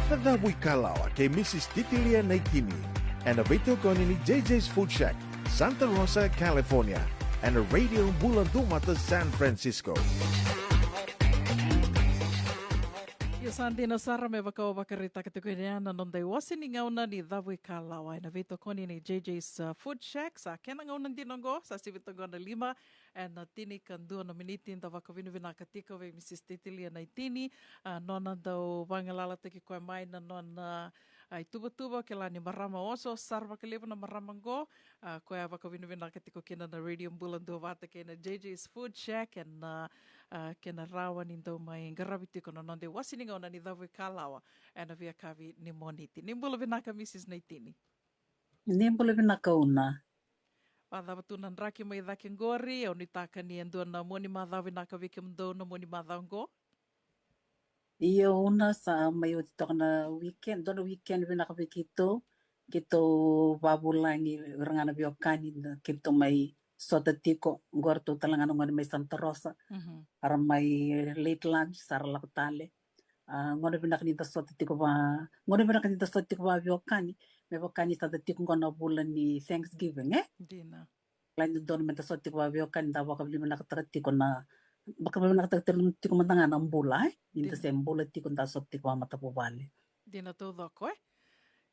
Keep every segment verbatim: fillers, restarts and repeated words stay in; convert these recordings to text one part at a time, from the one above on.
Na Cavu i Kalawa kei Mrs Titilia Naitini, ena veitokoni ni J J's Food Shack, Santa Rosa, California, ena Radio Bula Duavata, San Francisco. Io, sa dina sara me vaka o vakaraitaka tiko yani na noda iwase ni gauna ni Cavu i Kalawa ena veitokoni ni J J's, uh, Food Shack. Sa kena gauna dina oqo, sa sivi toka na lima ena tini ka dua na miniti. Da vakavinavinaka tiko vei Mrs Titilia Naitini, a, nona dau vagalalataki koya mai na nona, a, ituvatuva, kila ni marama oso sara vakalevu na marama oqo, a, koya vakavinavinaka tiko kina na Radio Bula Duavata kei na J J's Food Shack ena, a, kena rawa ni dau mai qaravi tiko na noda iwase ni gauna ni Cavu i Kalawa ena veiyakavi ni Moniti. Ni bula vinaka, Mrs Naitini. Ni bula vinaka, Una. Vacava tu na draki mai cake qori? Au nuitaka ni e dua na mua ni macawa vinaka vei kemudou na mua ni macawa oqo. Io, Una, sa mai oti toka na weekend, dua na weekend vinaka vei keitou. Keitou vavulagi ira ga na veiwekani, keitou mai sota tiko. Oqo ratou tale ga na gone mai Santa Rosa, era mai late lunch sa ra lako tale. A, gone vinaka ni da sota tiko va, gone vinaka ni da sota tiko vaveiwekani, me vaka ni sa da tiko oqo na vula ni Thanksgiving, e? Dina. Lai dodonu me da sota tiko vaveiwekani, da vakavinavinakataka tiko na, vakavinavinakataka tiko mada ga na bula, e? Ni da se bula tiko, da sota tiko vamatavuvale. Dina taucoko, e?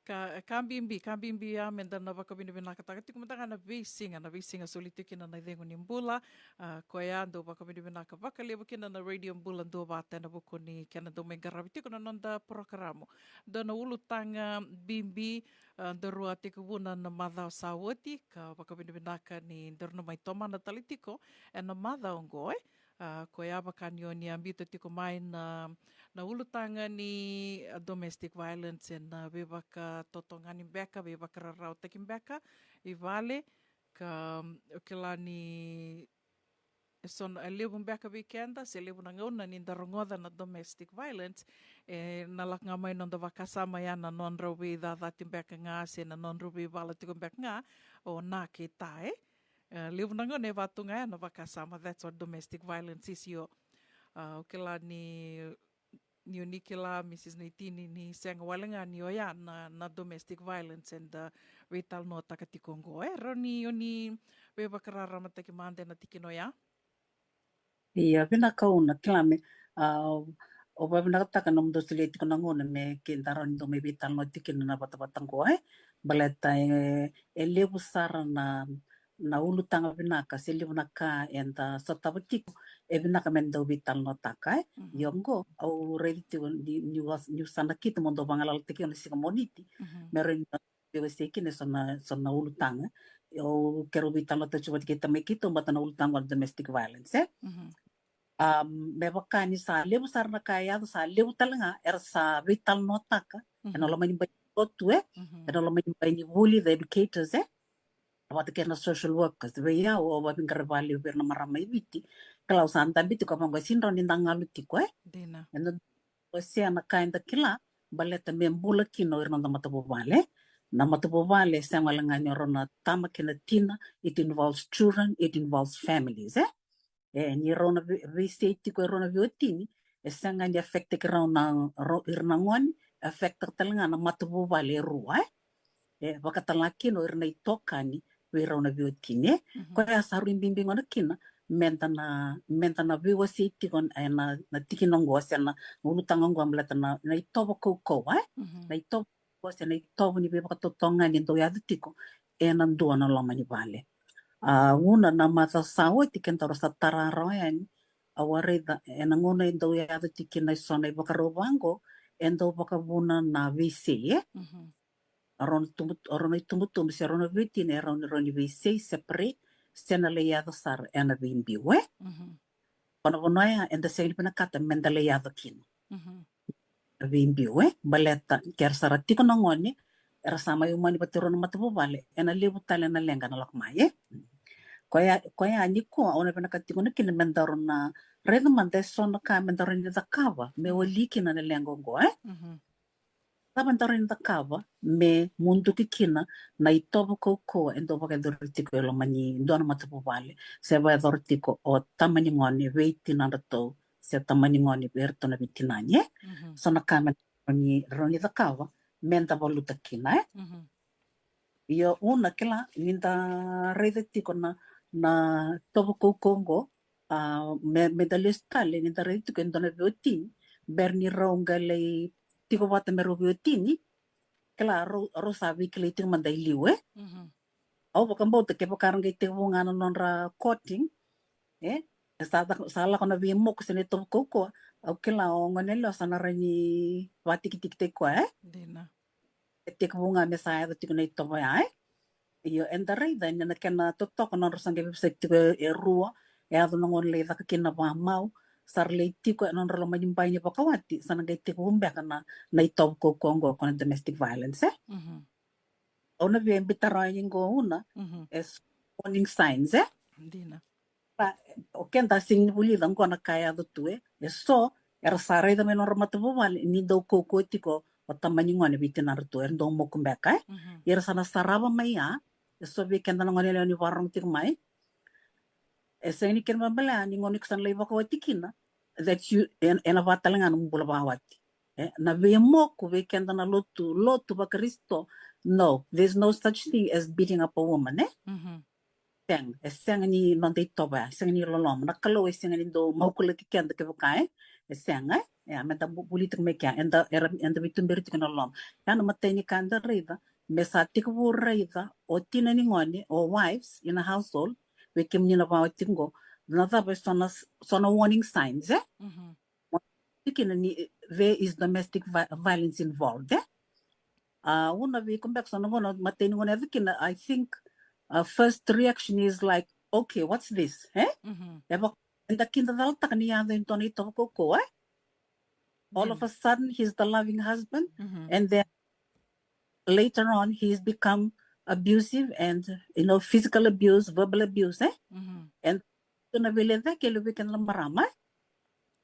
Ka, ka bibi, ka bibi ya me da na vakavinavinakataka tiko mada ga na veisiga, na veisiga soli tiko kina na icegu ni bula. A, koya dau vakavinavinaka vakalevu kina na Radio Bula Duavata ena vuku ni kena dau mai qaravi tiko na noda porokaramu. Dua na ulutaga bibi, a, daru a tekivuna na macawa sa oti, ka vakavinavinaka ni daru na mai tomana tale tiko ena macawa oqo, e. A, koya vaka ni oni a biuta tiko mai na, na ulutaga ni, a, domestic violence ena veivakatotogani beka, veivakararawataki beka i vale, ka, mm, o kila ni e so na, e levu beka vei keda, se levu na gauna ni da rogoca na domestic violence, e na lako ga mai noda vakasama ya na nodrau veicacati beka ga, se na nodrau veivala tiko beka ga o na kei ta, e. E levu na gauna e vaka tu ga ya na vakasama, that's what domestic violence is, io. A, o kila ni, ni o ni kila, Mrs Naitini, ni sega wale ga ni oya na, na domestic violence eda veitalanoataka tiko oqo, e. Rawa ni o ni veivakararamataki mada ena tikina oya? Ia, vinaka Una, kila me, a, au vavinakataka nomudou solia tiko na gauna me keda rawa ni dau mai veitalanoa tiko kina na vatavata oqo, e. Baleta e, e levu sara na, na ulutaga vinaka se levu na ka eda sotava tiko e vinaka me dau veitalanoataka, e. Ia oqo au raica tiko ni, niu sa nakita mo dou vagalalataki au na siga Moniti me rawa ni veiwasei kina eso na, eso na ulutaga. Au keirau veitalanoataka tiko vata kei tamai keitou, baleta na ulutaga o domestic violence, e. A, me vaka ni sa levu sara na ka e yaco, sa levu tale ga era sa veitalanoataka ena loma ni bai ni lotu, e, ena loma ni bai ni vuli, the educators, e. Vata kei na social workers. Vei au, au vaveiqaravi vakalevu vei ira na marama e Viti. Kila, au sa dabe tiko, vaqo e sega ni rawa ni da galu tiko, e. Dina. Ena wasea na ka eda kila, baleta me bula kina o ira na noda matavuvale. Na matavuvale e sega wale ga ni o rau na tama kei na tina, it involves children, it involves families, e. E, ni rau na vei, veisei tiko e rau na veiwatini, e sega ni affect-taki rau na, rau, ira na gone, e affect-taka tale ga na matavuvale e rua, e. E vakatala kina o ira na itokani vei rau na veiwatini, e. Koya sa rui bibi gona kina meda na, meda na veiwasei tiko ena, na tikina oqo se na ulutaga oqo, baleta na, na itovo kaukauwa, e. Na itovo kaukauwa se na itovo ni veivakatotogani e dau yaco tiko ena dua na loma ni vale. A, Una, na macawa sa oti kedaru sa tara rawa yani, au a raica ena gauna e dau yaco tiko kina eso na ivakarau vaqo, e dau vakavuna na veisei, e. A rau na tubu, a rau na itubutubu se rau na veiwatini e rawa ni, rawa ni veisei, separate, se na lai yaco sara ena veibiu, e. Vanua, vanua ya eda sega ni vinakata meda lai yaco kina. Veibiu, e, baleta ke ra sa ra tiko na gone, era sa mai umani vata kei rau na matavuvale, ena levu tale na leqa na lako mai, e. Koya, koya nikua au na vinakata tiko na kina me daru na raica mada eso na ka me daru ni cakava me wali kina na leqa oqo, e. Cava daru ni cakava me muduki kina na itovo kaukauwa e dau vakayacori tiko e loma ni dua na matavuvale, se vakayacori tiko o tama ni gone vei tinadratou, se tama ni gone vei iratou na veitinani, e. So na ka me ni rawa ni cakava me da valuta kina, e? Mhm. Io, una kila ni da raica tiko na, na tovo kaukaua qo, a, me, me da lesu tale ni da raica tiko e dua na veiwatini, bera ni rau qai lai tiko vata me rau veiwatini, kila rau, rau sa veikilai tiko mada i liu, e? Mhm. Au vakabauta kevaka ra qai tekivu ga na nodra courting, e? E sa, sa lako na veimoku se na itovo kaukaua, au kila o gone yalewa sa na rawa ni vatikitikitaki koya, e? Dina. E tekivu ga me sa yaco tiko na itovo ya, e? Io, eda raica ni na kena totoka nodra sa qai veivosaki tiko e rua, e yaco na gauna lai caka kina na vakamau, sa ra lai tiko e nodra loma ni bai ni vakawati, sa na qai tekivu beka na, na itovo kaukaua qo, ko na domestic violence, e? Mhm. Au na via biuta rawa yani qo, una, mhm, e so warning signs, e? Dina. Pa, o keda sega ni vulica qo na ka e yaco tu, e? E so era sa raica mai nodra matavuvale ni dau kaukaua tiko o tama ni gone vei tinadra tu, era dau moku beka, e? Mhm. Ia era sa na sarava mai ya, e so vei keda na gone yalewa ni vakarorogo tiko mai. E sega ni kena ibalebale ni gauna iko sa na lai vakawati kina, that you, e, ena vaka tale ga na nomu bula vakawati. E, na veimoku vei keda na lotu, lotu vaKarisito, no, there's no such thing as beating up a woman, e? Mhm. Sega, e sega ni noda itovo ya, e sega ni loloma. Na Kalou e sega ni dau maukulaki keda kevaka, e? E sega, e? E, a, me da bu-, buli tiko mai kea, eda, era, eda veituberi tiko na loloma. Ya na imatai ni ka eda raica, me sa tekivu raica o tina ni gone, o wives in a household, vei kemuni na vakawati qo, na cava e so na, so na warning signs, e? Mhm. Kina ni there is domestic vi-, violence involved, e? A, una vei iko beka so na gauna, imatai ni gauna e yaco kina, I think, a, first reaction is like, "Okay, what's this?" E? Mhm. E vaka, eda kidacalataka ni yaco e dua na itovo kaukaua, e? All of a sudden, he's the loving husband, mhm, and then later on, he's become abusive and, you know, physical abuse, verbal abuse, e? Mhm. And tu na veilecayaki e levu vei keda na marama, e?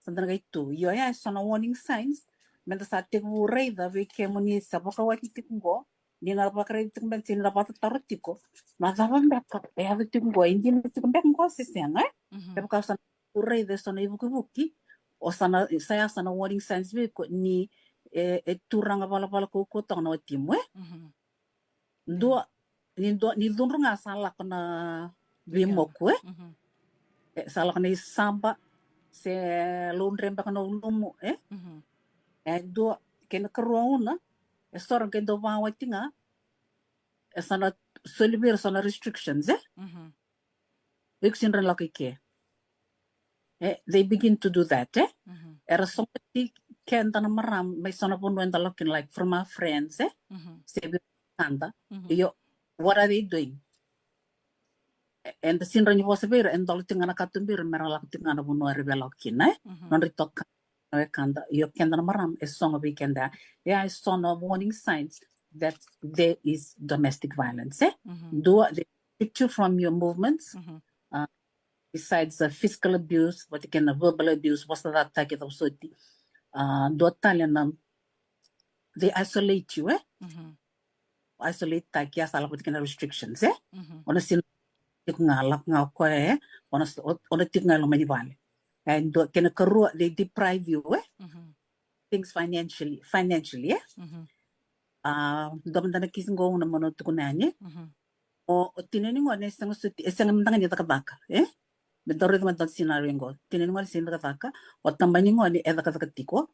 Sa da na qai tu. Io, ya e so na warning signs me da sa tekivu raica vei kemuni sa vakawati tiko qo, ni na vakaraica tiko beka se ni na vakatataro tiko, na cava beka e yaco tiko qo, e dina tiko beka qo se sega, e? Mhm. Kevaka sa na raica e so na ivukivuki, o sa na, sa ya sa na warning signs vei iko ni, e, e turaga valavala kaukaua toka na watimu, e? Mhm. Dua, ni dua, ni cudru ga sa lako na veimoku, e? Mhm. E, sa lako na isaba, se laudre beka na ulumu, e? Mhm. E dua, kena ikarua, una, e so ra qai dau vakawati ga, e sa na soli vei ira so na restrictions, e? Mhm. Iko sega ni rawa ni lako i ke. E, they begin to do that, e? Mhm. Era sogoti keda na marama mai so na vanua eda lako kina, like, from our friends, e? Mhm. Se vei wekada. Mhm. Io, what are they doing? E, eda sega ni rawa ni vosa vei ira, eda dolo tiko ga na katuba vei ira me ra lako tiko ga na vanua era via lako kina, e? Mhm. Nodra itokani na wekada. Io, keda na marama e sogo vei keda. Ya e so na warning signs that there is domestic violence, e? Mhm. Dua, they restrict you from your movements. Mhm. A, besides the physical abuse, vata kei na verbal abuse, vosacataki, cava soti. A, dua tale na, they isolate you, e? Mhm. Isolate-taki, ya sa lako vata kei na restrictions, e? Mhm. O na sega ni tiko ga, lako ga o koya, e? O na, o, o na tiko ga e loma ni vale. E dua, kena ikarua, they deprive you, e? Mhm. Things financially, financially, e? Mhm. A, dua mada na kisi qo, una, meu na tukuna yani. Mhm. O, o tina ni gone e sega soti, e sega mada ga ni cakacaka, e? Me dau raica mada na scenario qo. Tina ni gone e sega ni cakacaka, o tama ni gone e cakacaka tiko.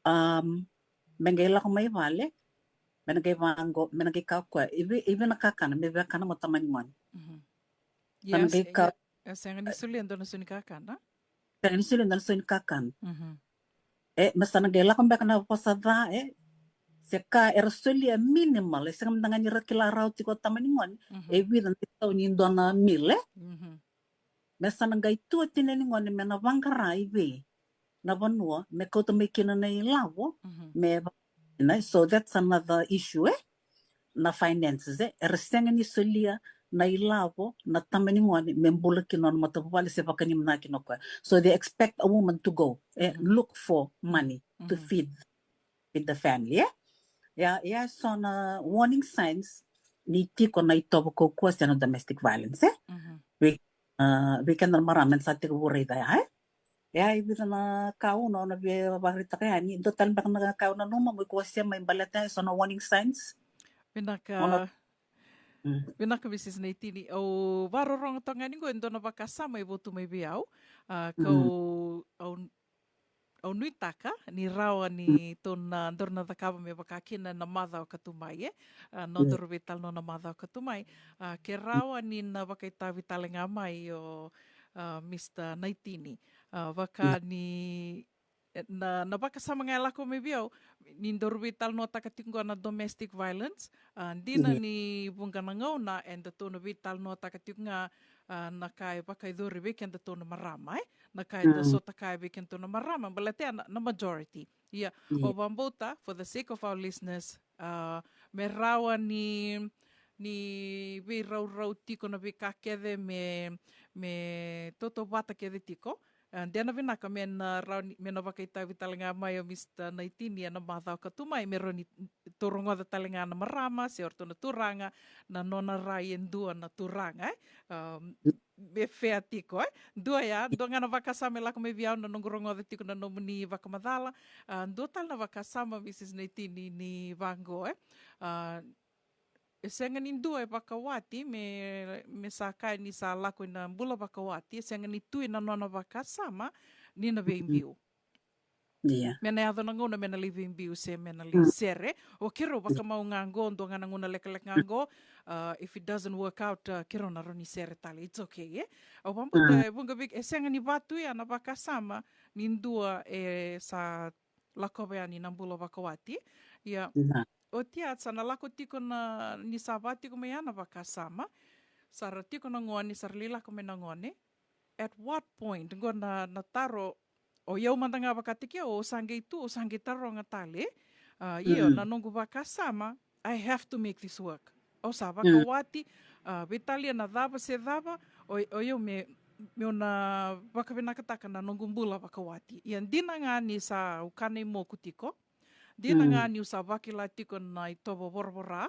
Am, me qai lako mai vale, me na qai vaqo, me na qai kaya o koya, i vei, i vei na kakana, me via kana mai o tama ni gone. Mhm. Sa na qai kaya, e sega ni solia e dua na so ni kakana. Sega ni solia e dua na so ni kakana. Mhm. E, me sa na qai lako beka na vosa ca, e? Se ka era solia minimal, e sega mada ga ni ra kila rawa tiko o tama ni gone, mhm, e vica na isau ni dua na meal, e? Mhm. Me sa na qai tu o tina ni gone me na vaqara i vei na vanua me kauta mai kina na ilavo, mhm, me va-, na, so that's another issue, e? Na finances, e? Era sega ni solia na ilavo na tama ni gone me bula kina nona matavuvale se vakani mada kina o koya. So they expect a woman to go, e, mhm, look for money to, mhm, feed, feed the family, e? Ya, ya e so na warning signs ni tiko na itovo kaukaua se na domestic violence, e? Mhm. Vei, a, vei keda na marama eda sa tekivu raica ya, e? E a, e vica na ka au na, na via vakaraitaka yani. Dua tale beka na ka au nanuma mo iko wasea mai baleta yani, so na warning signs. Vinaka. Ono. Mm. Vinaka, Mrs Naitini. Au vakarorogo toka ga yani qo e dua na vakasama e votu mai vei au. A, kau, au, au nuitaka ni rawa ni tou na, daru na cakava me vaka kina na macawa ka tu mai, e. A, nodaru veitalanoa na macawa ka tu mai. A, ke rawa ni na vakaitavi tale ga mai o, a, Mr Naitini. A, vaka ni, e, na, na vakasama ga e lako mai vei au, ni daru veitalanoataka tiko qo na domestic violence. A, dina ni vuqa na gauna edatou na veitalanoataka tiko ga, a, na ka e vakayacori vei kedatou na marama, e? Na ka eda sota kaya vei kedatou na marama, baleta ya na, na majority. Ia, au vakabauta, for the sake of our listeners, a, me rawa ni, ni veiraurau tiko na veika kece me, me tautauvata kece tiko. A, de na vinaka me na rawa ni, me na vakaitavi tale ga mai o Mr Naitini ena macawa ka tu mai, me rawa ni tou rogoca tale ga na marama se o ratou na turaga na nona rai e dua na turaga, e. A, me fair tiko, e. Dua ya, dua ga na vakasama e lako mai vei au na noqu rogoca tiko na nomuni vakamacala. A, dua tale na vakasama, Mrs Naitini, ni vaqo, e. A, e sega ni dua e vakawati me, me sa kaya ni sa lako ina bula vakawati, e sega ni tu ina nona vakasama ni na veibiu. Ia. Me na yaco na gauna me na lai veibiu se me na lai sere. O keirau vakamau ga qo, dua ga na gauna lekaleka ga qo, a, if it doesn't work out, a, keirau na rawa ni sere tale, it's okay, e. Au vakabauta e vuqa vei, e sega ni vatu ya na vakasama ni dua e sa lakova yani na bula vakawati. Ia, oti ya sa na lako tiko na, ni sa va tiko mai ya na vakasama, sa ra tiko na gone, sa ra lai lako mai na gone. At what point, qo na, na taro, o yau mada ga vakataki au, au sa qai tu, au sa qai taroga tale. A, io, na noqu vakasama, I have to make this work. Au sa vakawati, a, veitalia na cava se cava, o, o yau me, meu na vakavinakataka na noqu bula vakawati. Ia dina ga ni sa au kana imoku tiko, dina ga niu sa vakila tiko na itovo voravora.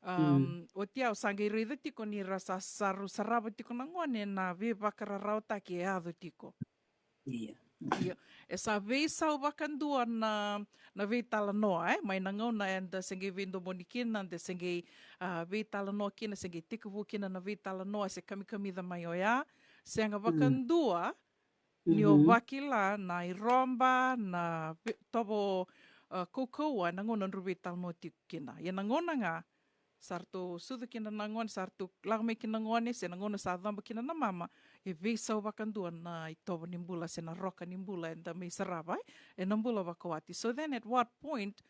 Um, oti au sa qai raica tiko ni ra sa, sa rau sarava tiko na gone na veivakararawataki e yaco tiko. Ia. Io. E sa veisau vakadua na, na veitalanoa, e, mai na gauna eda se qai veidomoni kina, da se qai, a, veitalanoa kina, se qai tekivu kina na veitalanoa, se kamikamica mai oya. Sega vakadua ni o vakila na iroba, na ve-, tovo, a, kaukauwa ena gauna drau veitalanoa tiko kina. Ia na gauna ga sa ratou sucu kina na gone, sa ratou lako mai kina na gone, se na gauna sa coba kina na mama, e veisau vakadua na itovo ni bula se na roka ni bula eda mai sarava, e, ena bula vakawati. So then at what point,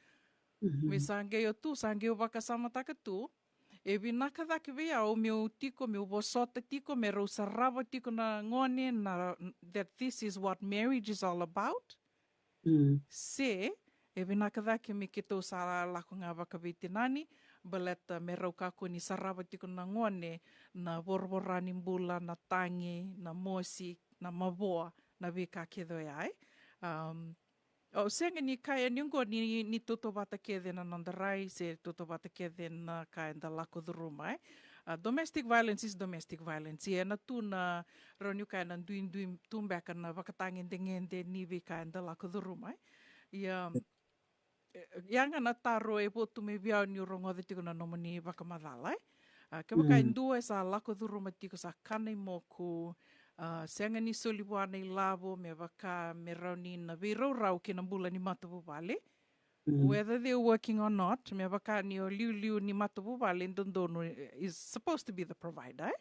me sa qai o tu, sa qai o vakasamataka tu, e vinaka cake vei au meu tiko, meu vosota tiko, me rau sarava tiko na gone na, that this is what marriage is all about. Se e vinaka cake me keitou sa lako ga vakaveitinani, baleta me rau kakua ni sarava tiko na gone na voravora ni bula, na tagi, na mosi, na mavoa, na veika kece oya, e. Um, au sega ni kaya ni oqo ni, ni tautauvata kece na noda rai se tautauvata kece na ka eda lako curuma, e. A, domestic violence is domestic violence. Ia ena tu na, rawa niu kaya, na duidui tu beka na vakatagedegede ni veika eda lako curuma, e. Ia, e, ya ga na taro e votu mai vei au niu rogoca tiko na nomuni vakamacala, e. A, kevaka e dua e sa lako curuma tiko, sa kana imoku, a, sega ni soli vua na ilavo, me vaka me rawa ni na veiraurau kei na bula ni matavuvale. Whether they're working or not, me vaka ni o liuliu ni matavuvale dodonu, e, is supposed to be the provider, e?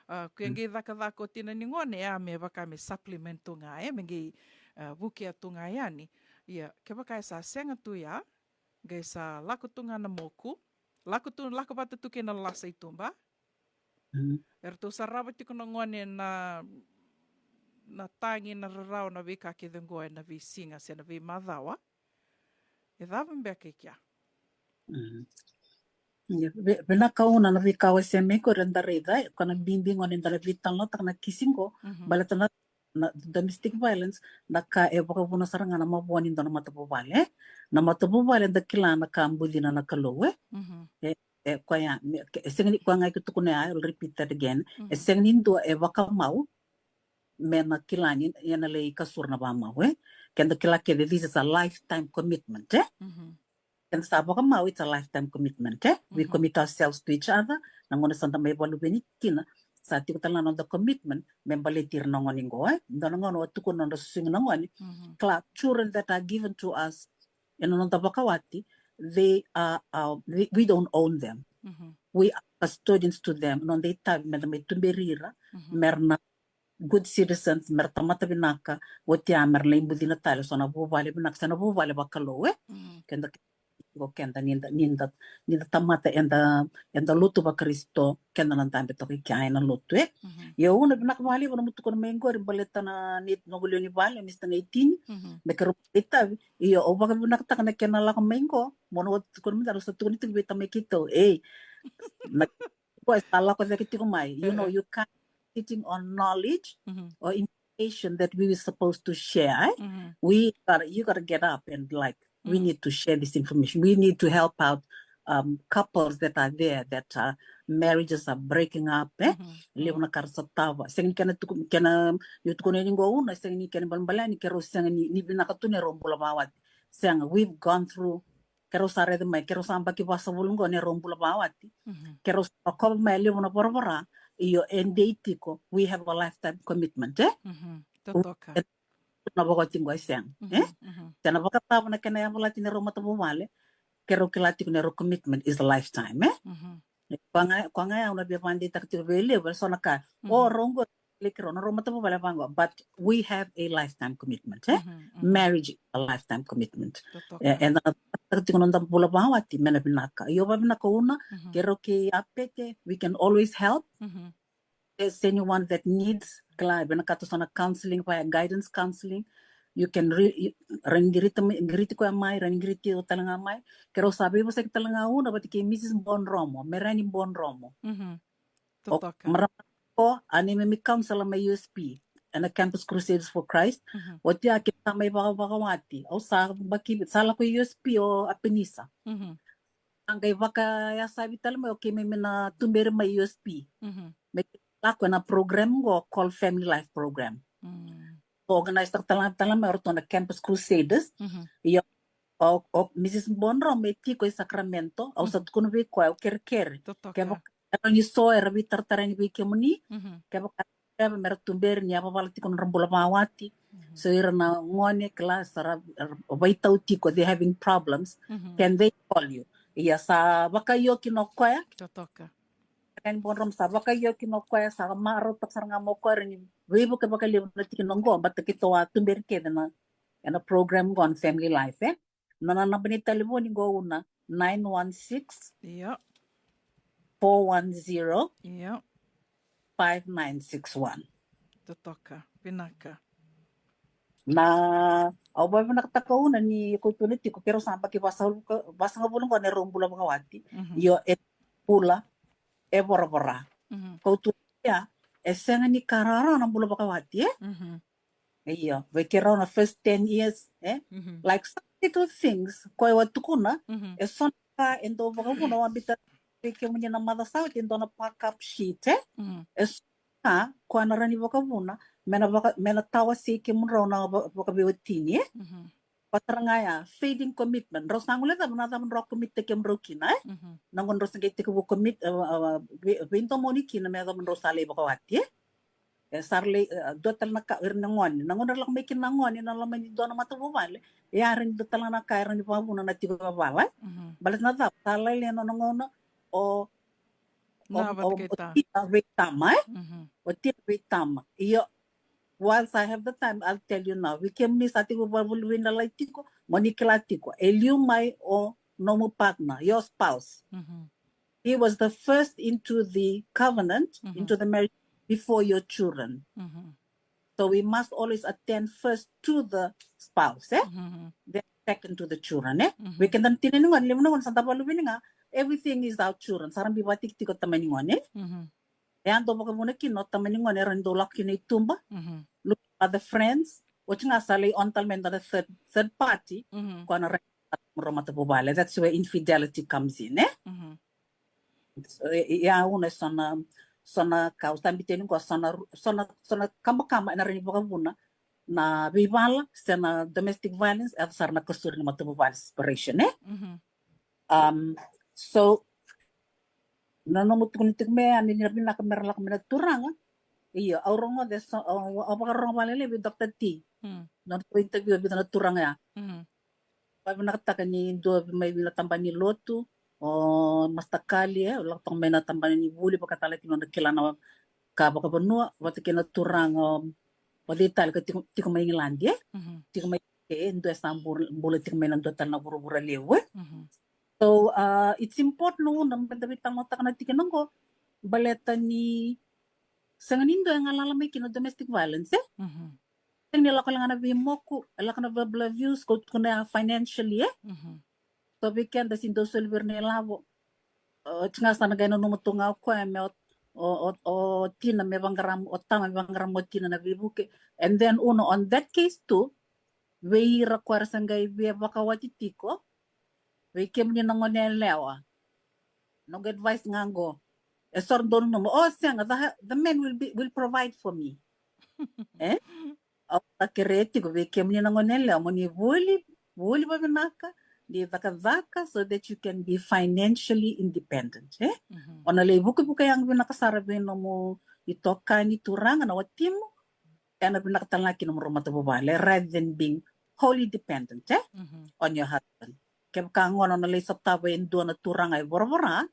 A, ke qai cakacaka o tina ni gone, ya me vaka me supplement tu ga, e, me qai, a, vukea tu ga yani. Ia, kevaka e sa sega tu ya, qai sa lako tu ga na moku, lako tu, lako vata tu kei na lasa i tuba. Eratou sarava tiko na gone na, na tagi, na rarawa, na veika kece oqo ena veisiga se na veimacawa. E cava beka i kea? Ia, ve-, vinaka Una na veika o wasea mai qori, eda raica, e, ko na bibi gona eda na veitalanoataka na kisi qo, baleta na, na domestic violence, na ka e vakavuna sara ga na mavoa ni dua na matavuvale, e? Na matavuvale eda kila na ka bucina na Kalou, e? E, e, koya, me, ke, e sega ni, koya ga ke tukuna ya, I'll repeat that again. E sega ni dua e vakamau, me na kila ni ena lai kasura na vakamau, e. Keda kila kece, this is a lifetime commitment, e. Keda sa vakamau, it's a lifetime commitment, e. We commit ourselves to each other. Na gauna sa da mai vakaluveni kina, sa tiko tale na noda commitment me baleti ira na gone qo, e. Dua na gauna o tukuna nodra susugi na gone, kila, children that are given to us ena noda vakawati, they are, uh, we, we don't own them. We are custodians to them. Noda itavi me da mai tuberi ira me ra na good citizens, me ra tamata vinaka, oti ya me ra lai bucina tale so na vuvale vinaka, so na vuvale vakalou, e. Keda, ko keda ni da, ni da, ni da tamata eda, eda lotu vaKarisito, keda na dabe toka i kea ena lotu, e. Io, au na vinaka vakalevu na nomu tukuna mai qori baleta na, ni noqu lewe ni vale, Mister Neitini, me keirau itavi. Io, au vakavinakataka na kena lako mai qo, mo na tukuna mai, au sa tukuna tiko vei tamai keitou, ei, na, ko sa lako cake tiko mai. You know, you can't sitting on knowledge or information that we were supposed to share, eh? We gotta, you gotta get up and, like, we need to share this information. We need to help out, um, couples that are there, that, uh, marriages are breaking up, eh? Levu na ka ra sotava. Sega ni kena tuku, kena, io, tukuna yani qo Una, sega ni kena balebale ni keirau sega ni, ni vinaka tu na neirau bula vakawati. Sega, we've gone through, keirau sa raica mai, keirau sa yabaki vasagavulu qo na neirau bula vakawati. Keirau sa rokova mai e levu na voravora, io, e dei tiko, we have a lifetime commitment, eh? Totoka. Na vakawati qo e sega, eh? Se na vakacava na kena yavalati na neirau matavuvale, keirau kila tiko na neirau commitment is a lifetime, eh? Koya ga, koya ga au na via vakadeitaka tiko vei levu, e so na ka, o rau qo, like, rau na rau matavuvale vaqo, but we have a lifetime commitment, eh? Marriage is a lifetime commitment. Totoka. E, e na taka tiko na noda bula vakawati me na vinaka. Io, vavinaka Una, keirau kei Apete, we can always help. There's anyone that needs, kila, vinakata so na counseling, via guidance counseling, you can re-, you, rawa ni qiriti mai, qiriti koya mai, rawa ni qiriti au tale ga mai. Keirau sa veivosaki tale ga Una vata kei Missus Bonromo, Merani Bonromo. Totoka. Marama ko, a neimami counselor mai U S P, ena Campus Crusaders for Christ. Oti a keitou sa mai vakavakawati. Au sa yabaki, sa lako i U S P o Apenisa. A qai vakayasavi tale mai o keimami na tuberi mai U S P. Me lako ena program qo called Family Life Program. Organize taka tale, tale mai o ratou na Campus Crusaders. Io, o, o Missus Bonromo e tiko i Sacramento, au sa tukuna vei koya, au kerekere. Totoka. Kevaka era ni so era veitaratara yani vei kemuni, kevaka era me ra tuberi ni yavavala tiko na nodra bula vakawati. So ira na gone kila sa ra, ra veitau tiko, they're having problems, can they call you? Ia sa vakaio kina o koya. Totoka. Kani Bonromo sa vakaio kina o koya, sa marautaka sara ga mai o koya, rawa ni veivuke vakalevu na tikina qo, baleta keitou a tuberi kece na, ena program qo na Family Life, eh? Na, na naba ni talevoni qo Una, nine one six, io, four one zero, io, five nine six one. Totoka, vinaka. Na, au vavinakataka Una ni keitou na tiko, keirau sa yabaki vasa-, vasagavulu qo na neirau bula vakawati. Io, e bula e voravora. Keitou ia, e sega ni ka rawarawa na bula vakawati, eh? Io, vei keirau na first ten years, eh? Like some little things, koya au a tukuna, e so na ka e dau vakavuna, au a biuta vei kemuni na macawa sa oti e dua na backup sheet, eh? E so na ka koya na rawa ni vakavuna me na vaka-, me na tawasei kemudrau na va-, vakaveiwatini, eh? Vata ga ya, fading commitment. Drau sa guilecava na cava drau commit-taki kemudrau kina, eh? Na gauna drau sa qai tekivu commit, eh, eh, vei, veidomoni kina me yacova drau sa lai vakawati, eh? E sa ra lai, eh, dua tale na ka, ira na gone. Na gauna ra lako mai kina na gone, na loma ni dua na matavuvale, e a rawa ni dua tale na ka e rawa ni vakavuna na tiko e vala, eh? Baleta na cava, sa lailai na nona gauna, o, o, o tina vei tama, eh? O tina vei tama. Io, whilst I have the time, I'll tell you now. Vei kemuni sa tiko vakavuvale, veilalai tiko, mo ni kila tiko. E liu mai o nomu partner, your spouse. He was the first into the covenant, into the marriage, before your children. So we must always attend first to the spouse, eh? Then second to the children, eh? Vei keda na tina ni gone, levu na gone sa da vakaluveni ga, everything is our children. Sa ra biuta tiko tamani gone, eh? E a dau vakavuna kina o tamani gone, e rawa ni dau lako kina i tuba, look for the friends, oti ga sa lai on tale mai e dua na third, third party, koya na rawa ni matavuvale. That's where infidelity comes in, eh? So, e, e, ia Una, e so na, So na ka au sa biteni qo, so na, so na, so na kabakaba ena rawa ni vakavuna na veivala se na domestic violence, e yaco sara na kasuri ni matavuvale, separation, e? Mhm. Um, so, na nomu tukuni tiko me, a ni ra vinaka me ra lako mai na turaga. Io, au rogoca, so, au, au vakarorogo vakalailai vei Doctor T. Mm. Na nodratou interview e vica na turaga ya. Mm. Vavinakataka ni dua mai vei na tabana ni lotu, o Master Kali, e, lako toka mai na tabana ni vuli, vakatale ki nona kila na ka vakavanua, vata kei na turaga, o, o Citali ka tiko, tiko mai Igiladi, e? Mhm. Tiko mai, e, dua e sa bula, bula tiko mai na dua tale na vuravura levu, e? Mhm. So, uh, it's important, una, me da veitalanoataka na tikina qo, baleta ni sega ni dua e galala mai kina domestic violence, e? Mhm. Sega ni lako ga na veimoku, e lako na verbal abuse, ko tukuna ya financially, e? Mhm. So vei keda, se dau soli vei ira na ilavo. O, tiko ga sa na qai nanuma tu ga o koya me o, o, o, o tina me vaqara, o tama me vaqara o tina na veivuke. And then, una, on that case too, vei ira ko era sa qai via vakawati tiko, vei kemuni na gone yalewa. Noqu advice ga qo. E so ra dau nanuma, o, sega, the, the man will be, will provide for me. E? Au sa kerea tiko vei kemuni na gone yalewa, mo ni vuli, vuli vavinaka, ni cakacaka, so that you can be financially independent, e? Mhm. O na lai vukevuke yaga vinaka sara vei nomu itokani, turaga, na watimu, ena vinaka tale ga kina nomu matavuvale, rather than being wholly dependent, e? Mhm. On your husband. Kevaka gona o na lai sotava e dua na turaga e voravora,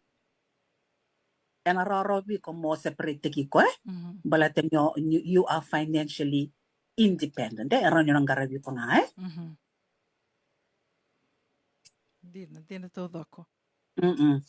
ena rawarawa vei iko mo separate-taki iko, e? Mhm. Baleta ni o, you, you are financially independent, e? E rawa ni o na qaravi iko ga, e? Mhm. Dina, dina taucoko. Mm-mm.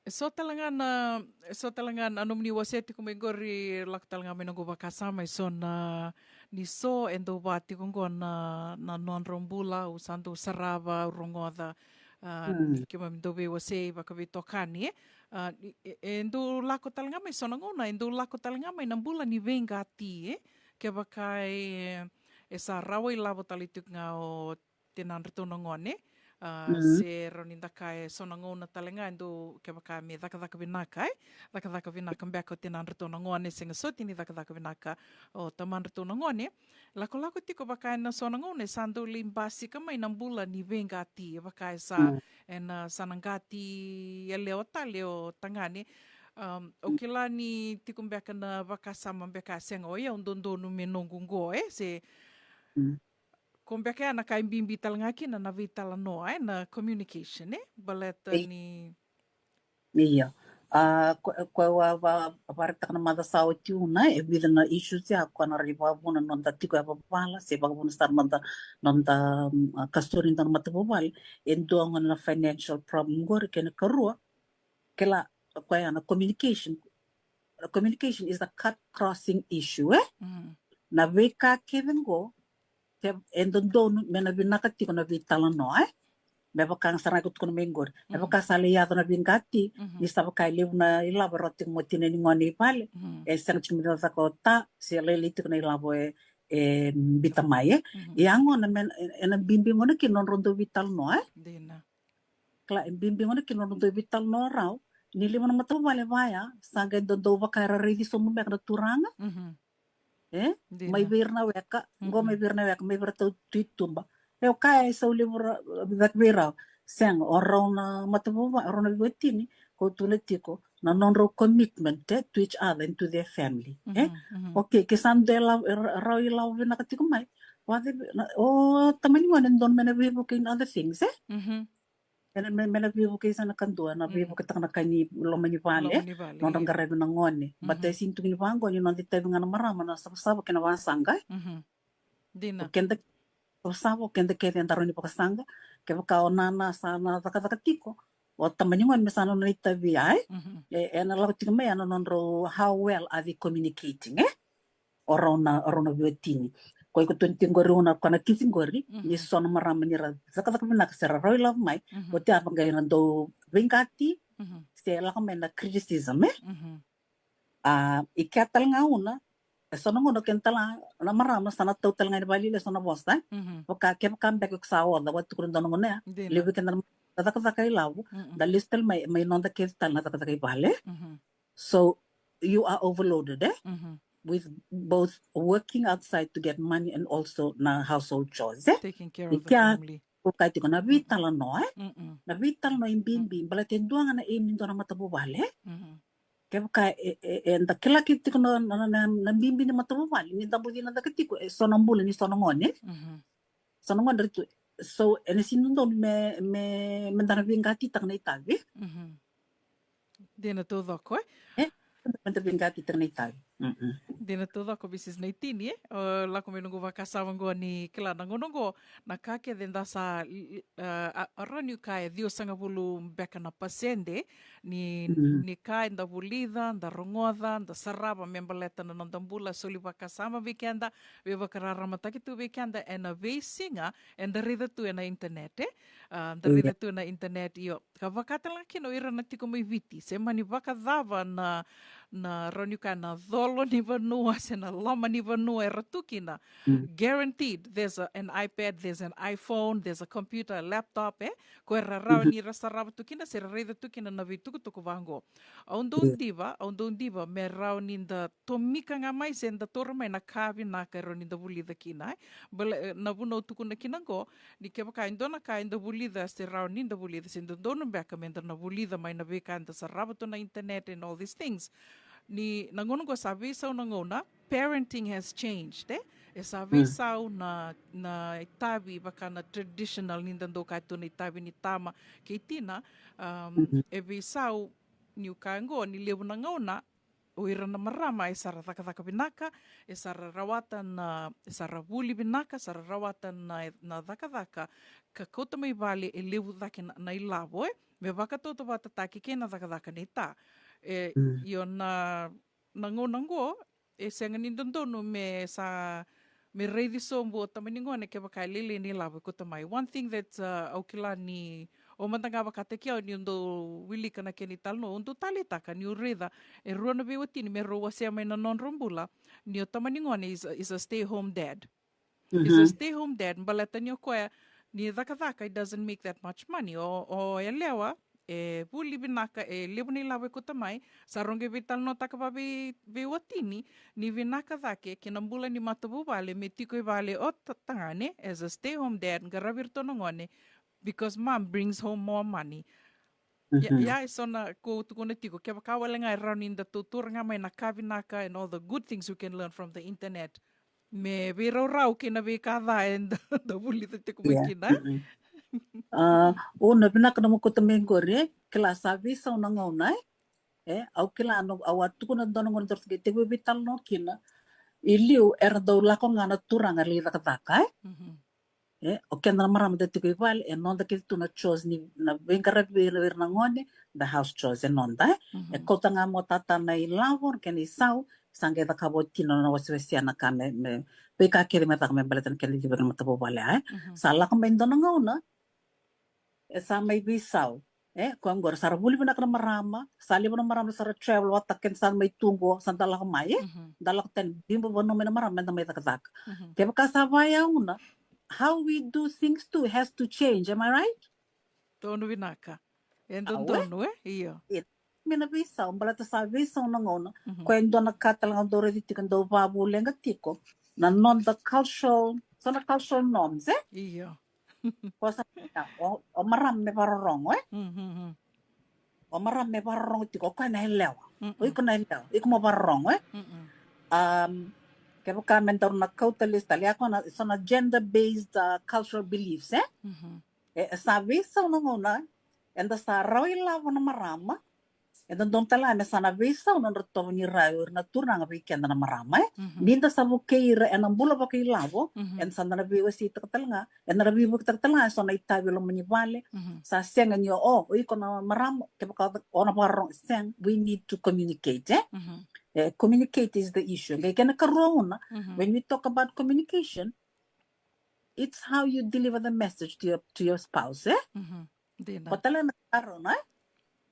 E so tale ga na, e so tale ga na nomuni wasea tiko mai qori, lako tale ga mai noqu vakasama, e so na, ni so e dau va tiko qo na, na nodra bula, au sa dau sarava, au rogoca, a, Mm. keimami dau veiwasei vakaveitokani, e. A, e, e, e dau lako tale ga mai so na gauna, e dau lako tale ga mai na bula ni veiqati, e. Kevaka e, e sa rawa ilavo tale tiko ga o tinadratou na gone, a, Mm. se rawa ni da kaya e so na gauna tale ga e dau, kevaka me cakacaka vinaka, e, cakacaka vinaka beka o tinadratou na gone, sega soti ni cakacaka vinaka o tamadratou na gone, lakolako tiko vaka ena so na gauna e sa dau lai basika mai na bula ni veiqati, e vaka e sa, Mm. ena sa na qati yalewa tale o tagane. Um, au kila ni tiko beka na vakasama beka, sega, o yau dodonu me noqu qo, e, se Mm. ko beka ya na ka e bibi tale ga kina na veitalanoa, e, na communication, e, baleta Ei. Ni. Io. A, ko, ko au a va, a varetaka na macawa sa oti, una, e vica na issues ya ko na rawa ni vakavuna noda tiko yavavala, se vakavuna sara noda, noda, mm, a, kasuri, noda matavuvale. E dua gona na financial problem qori, kena ikarua, kila, koya na communication. Communication is a cut crossing issue, e? Mm. Na veika kece qo, ke, e dodonu me na vinaka tiko na veitalanoa, e? Me vaka ga sara ga ko tukuna mai qori. Me Mhm. vaka sa lai yaco na veiqati, Mhm. ni sa vaka e levu na ilavo e rawa tiko mo tina ni gone i vale. Mhm. E sega tiko me cakacaka o ta, se lailai tiko na ilavo e, e biuta mai, e? Mhm. Ia gona me, e, ena bibi gona kina nodrau dau veitalanoa, e? Dina. Kila, e bibi gona kina nodrau dau veitalanoa rawa. Ni levu na matavuvale vaya, sa qai dodonu vaka era raici sobu beka na turaga. Mhm. E? Dina. Mai vei ira na weka, qo mai vei ira na weka, mai vei ira tau tu i tuba. E o kaya e sau levu ra, cake vei rau. Sega, o rau na matavuvale, o rau na veiwatini, ko tukuna tiko, na nodrau commitment, e, to each other and to their family, e? Mhm, mhm. Okay, ke sa dua e la, ra, rau ilavo vinaka tiko mai. Vata, na, o tamani gone dodonu me na veivuke in other things, e? Mhm. Ena me, me na veivuke sa na kadua, na veivuketaka na ka ni loma ni vale, loma ni vale, nodra qaravi na gone. But e sega ni tukuni vaqo ni noda itavi ga na marama na savasava kei na vasaqa. Dina. O keda savasava, o keda kece eda rawa ni vakasaqa. Kevaka o nana sa na cakacaka tiko, o tamani gone me sa nona itavi, ai. E, ena lako tiko mai ena nodrau, how well are they communicating, e? O rau na, o rau na veiwatini. Ko iko tukuna tiko qori, una, ko na kisi qori, ni so na marama ni ra cakacaka vinaka se ra rau ilavo mai, oti ya vaqo era dau veiqati, se lako mai na criticism, e? A, i kea tale ga, una, e so na gauna kena tale ga na marama sa na tau tale ga ni vale, e so na vosa, e? Vaka, kevaka beka ko sa oca, vata, tukuna dua na gauna ya, levu keda na cakacaka ilavo, da lesu tale mai, mai noda kece tale na cakacaka i vale. So, you are overloaded, eh? Mhm. With both working outside to get money and also na household chores, eh? Taking care Ni of the kea family. Ko kai tiko na veitalanoa, eh? Mm-mm. Na veitalanoa e bibi, baleta e dua ga na aim ni dua na matavuvale, eh? Mhm. Kevaka e, e, e da kila kece tiko na, na, na, na bibi ni matavuvale, ni da bucina cake tiko, e so na bula ni so na gone, eh? Mhm. So na gone tu, so, ena sega ni dodonu me, me, me da na veiqatitaka na itavi. Mhm. Dina taucoko, eh? Eh, me da veiqatitaka na itavi. Mm-mm. Dina taucoko, Mrs Naitini, eh? O lako mai noqu vakasama qo ni kila na gauna qo, na ka kece da sa, l-, l-, a, a, a rawa niu kaya e ciwasagavulu beka na pasede ni, Mm. ni ka eda vulica, da rogoca, da sarava me baleta na noda bula, soli vakasama vei keda, veivakararamataki tu vei keda ena veisiga eda raica tu ena internet, eh? A, da Ia. Raica tu na internet, io. Ka vaka tale ga kina o ira na tiko mai Viti, se mani vakacava na, na rawa niu kaya na colo ni vanua se na loma ni vanua era tu kina. Mm. Guaranteed, there's a, an iPad, there's an iPhone, there's a computer, a laptop, eh? Ko era rawa Mhm. ni ra sarava tu kina se ra raica tu kina na veitukutuku vaqo. Au dau Ia. diva, au dau diva me rawa ni da tomika ga mai se da taura mai na ka vinaka e rawa ni da vulica kina, eh? Bale, eh, na vuna au tukuna kina qo, ni kevaka e dua na ka eda vulica se rawa ni da vulica, se dodonu beka me da na vulica mai na veika eda sarava tu na internet and all these things. Ni na gauna qo sa veisau na gauna, parenting has changed, eh? E sa Mm. veisau na, na itavi vaka na traditional ni da dau kaya tu na itavi ni tama kei tina, um, Mhm. e veisau niu kaya qo ni levu na gauna, o ira na marama e sa ra cakacaka vinaka, e sa ra rawata na, e sa ra vuli vinaka, sa ra rawata na, na cakacaka, ka kauta mai vale e levu cake na, na ilavo, eh? Me vakatautauvatataki kei na cakacaka nei ta. E, Mm. io na, na gauna qo, e sega ni dodonu me sa, me raici sobu o tama ni gone kevaka e lailai na ilavo e kauta mai. One thing that, uh, au kila ni o mada ga vakataki au niu dau wilika na kena italanoa, au dau taleitaka niu raica e rua na veiwatini me rau wasea mai na nodrau bula, ni o tama ni gone is a, is a stay home dad. Is a Mhm. stay home dad, baleta ni o koya ni cakacaka, it doesn't make that much money. O, o yalewa, e vuli vinaka, e levu na ilavo e kauta mai, sa rau qai veitalanoataka vavei, veiwatini, ni vinaka cake kei na bula ni matavuvale me tiko i vale o ta-, tagane, as a stay home dad, qaravi iratou na gone, because mom brings home more money. Ia, Mhm. ia, e so na ko tukuna tiko, kevaka wale ga e rawa ni da tautaura ga mai na ka vinaka and all the good things we can learn from the internet. Me veiraurau kei na veika ca e da, da vulica tiko mai Ia. kina, eh? Mm-mm. A, o na vinaka na mo kauta mai qori, eh? Kila sa veisau na gauna, eh? E, au kila no, au a tukuna dua na gauna daru sa qai tekivu veitalanoa kina. I liu era dau lako ga na turaga lai cakacaka, eh? Mhm. E, o keda na marama da tiko i vale, e noda kece tu na chores ni, na veiqaravi vei ira na gone, the house chores e noda, eh? E Mhm. kauta ga mo tata na ilavo, na kena isau, sa qai cakava o tina na wasewasea na ka me, me, veika kece me caka me baleta na kena icivaki na matavuvale, eh? Mhm. Sa lako mai dua na gauna, e sa mai veisau. E, koya qori sa ra vuli vinaka na marama, sa levu na marama sa ra travel vata kei na sa mai tu qo, sa da lako mai, e? Mhm. Da lako tani, biubiu vanua mai na marama, me da mai cakacaka. Mhm. Kevaka sa vakayauna, how we do things too has to change, am I right? Tonu vinaka. E dodonu, e? Io. E, me na veisau, baleta sa veisau na gauna. Mhm. Koya e dua na ka tale ga dau raici tiko, dau vakavuleqa tiko. Na noda cultural, so na cultural norms, e? Io. Ko sa, o, o marama me vakarorogo, e? Mhm, mhm. O marama me vakarorogo tiko, o koya na yalewa. Mm-mm. O iko na yalewa, iko mo vakarorogo, e? Mm-mm. Um, kevaka me daru na kauta list tale, ya ko na, so na gender-based, uh, cultural beliefs, e? Mhm. E, e sa veisau na gauna, eda sa rawa ilavo na marama, eda donu tale ga me sa na veisau na nodra tovo ni rai o ira na turaga vei keda na marama, e? Mhm. Ni da sa vukei ira ena bula vakailavo, mhm, eda sa da na veiwaseitaka tale ga, eda na veivuketaka tale ga, e so na itavi e loma ni vale, mhm, sa sega ni o, o, o iko na marama, kevaka o na vakarorogo, sega, we need to communicate, e? Mhm. E, communicate is the issue. Qai kena karua una, mhm, when we talk about communication, it's how you deliver the message to your, to your spouse, e? Mhm. Dina. Ko tale na karona, e?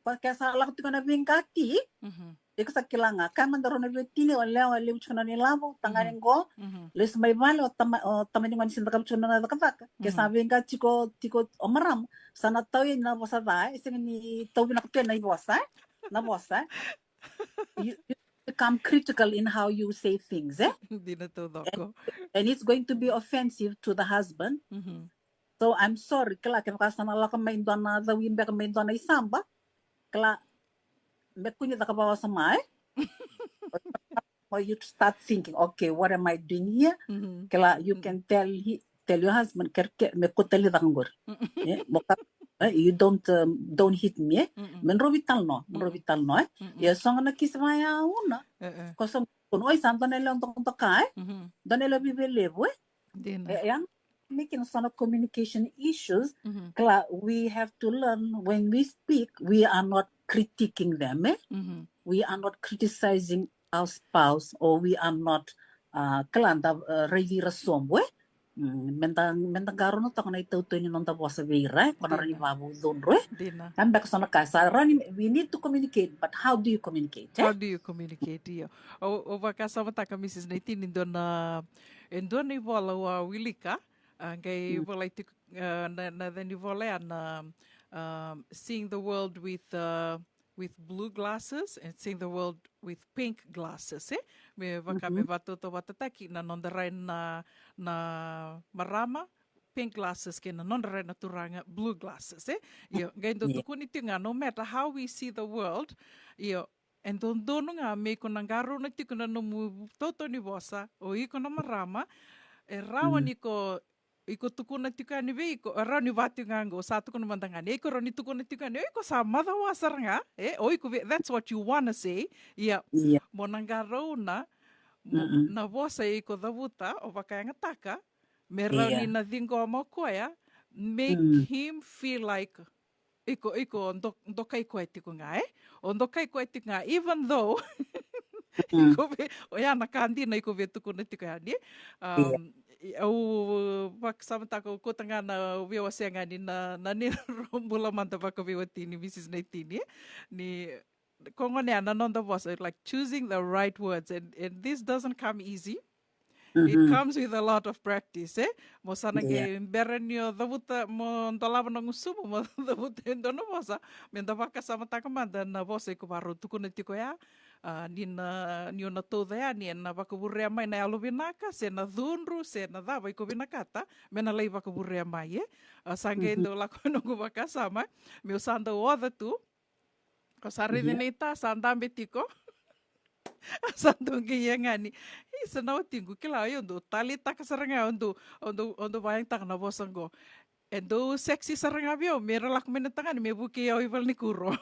Ko ke sa lako tiko na veiqati, mhm, iko sa kila ga, kaya mada rau na veiwatini, o lewa, levu tiko na nona ilavo, tagane qo, mhm, lesu mai vale, o tama, o tama ni gone sega ni cakava tiko na nona cakacaka. Ke sa, mhm, veiqati tiko, tiko o marama, sa na tau yani na vosa ca, e? Sega ni tau vinaka tu na ivosa, e? Na vosa, e? You, you, become critical in how you say things, eh? Dina taucoko. And it's going to be offensive to the husband. Mhm. So I'm sorry, kila, kevaka sa na lako mai dua na cawi beka mai dua na isaba, kila, me kua ni caka vakawasoma, eh? Or you start thinking, okay, what am I doing here? Mhm. Kila, you can tell he, tell your husband, kere, kere, me kua tale caka qori. Eh, mo ka, eh, you don't, um, don't hit me, eh? Mm-mm. Me drovi tale no, me drovi tale no, eh? Mm-mm. Ia so ga na kisi vakayauna. Eh, eh. Ko sa kunu, oi, sa dua na lewe dokadoka, eh? Mhm. Dua na lewe vivelevu, eh? Dina. E, e, making some communication issues. Mhm. Kila, we have to learn when we speak, we are not critiquing them, eh? Mhm. We are not criticizing our spouse, or we are not, uh, kila, da, uh, raici ira sobu, eh? Mm, meda, meda qarauna toka na itautau ni noda vosa vei ira, eh? Ko na rawa ni Dina. Vakavududru, eh? Dina. Ka beka so na ka, sa rawa ni, we need to communicate, but how do you communicate, eh? How do you communicate? Io. O, o vakasamataka, Mrs Naitini, dua na, e dua na ivola au a wilika, a qai volai tiko, a, na, na yaca ni vola ya na, um, Seeing the World with, uh, with Blue Glasses and Seeing the World with Pink Glasses, eh? Me vaka me vakatautauvatataki na noda rai na, na marama, pink glasses, kei na nodra rai na turaga, blue glasses, eh? Io, qai dau tukuni tiko ga, no matter how we see the world, io, e dodonu ga me iko na qarauna tiko na nomu tautau ni vosa, o iko na marama, e rawa ni ko, iko tukuna tiko yani vei iko, e rawa ni vaka tiko ga qo, sa tukuna mada ga ni, iko rawa ni tukuna tiko yani, o iko sa macawa sara ga, eh? O iko vei, that's what you wanna say, ia, Ia. Mo na qarauna, mo, Mm-mm. na vosa e iko cavuta, o vakayagataka, me rawa ni Ia. na ciqoma o koya, make Mm. him feel like iko, iko do, dokai koya tiko ga, eh? O dokai koya tiko ga, even though Mm. iko vei, o ya na ka dina iko vei tukuna tiko yani. Ia. Um, i- au vakasamataka, au kauta ga na, au via wasea ga ni na, na neirau bula mada vakaveiwatini, Mrs Naitini, eh? Ni ko gone ya na noda vosa, like, choosing the right words, and, and this doesn't come easy. It Mhm. comes with a lot of practice, eh? Mo sa na Ia. qai bera ni o cavuta, mo dolava na gusumu, mo cavuta e dua na vosa, meda vakasamataka mada na vosa iko varau tukuna tiko ya. A, ni na, ni o na tauca yani, ena vakavurea mai na yalovinaka, se na cudru, se na cava iko vinakata me na lai vakavurea mai, eh? A, sa qai Mhm. dau lako na noqu vakasama, meu sa dau oca tu, o sa raici Ia. na ita, sa dabe tiko. Sa dau qai ia ga ni, "Ih, sa na watiqu, kila, io, dau taleitaka sara ga, o dau, o dau, o dau vakayagataka na vosa qo. E dau sexy sara ga vei au, me ra lako mai na tagane, me vukei au i valenikuro."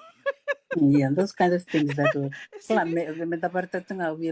Yeah, those kind of things that will. Kila, Sini. me, me da varaitaka tu ga, we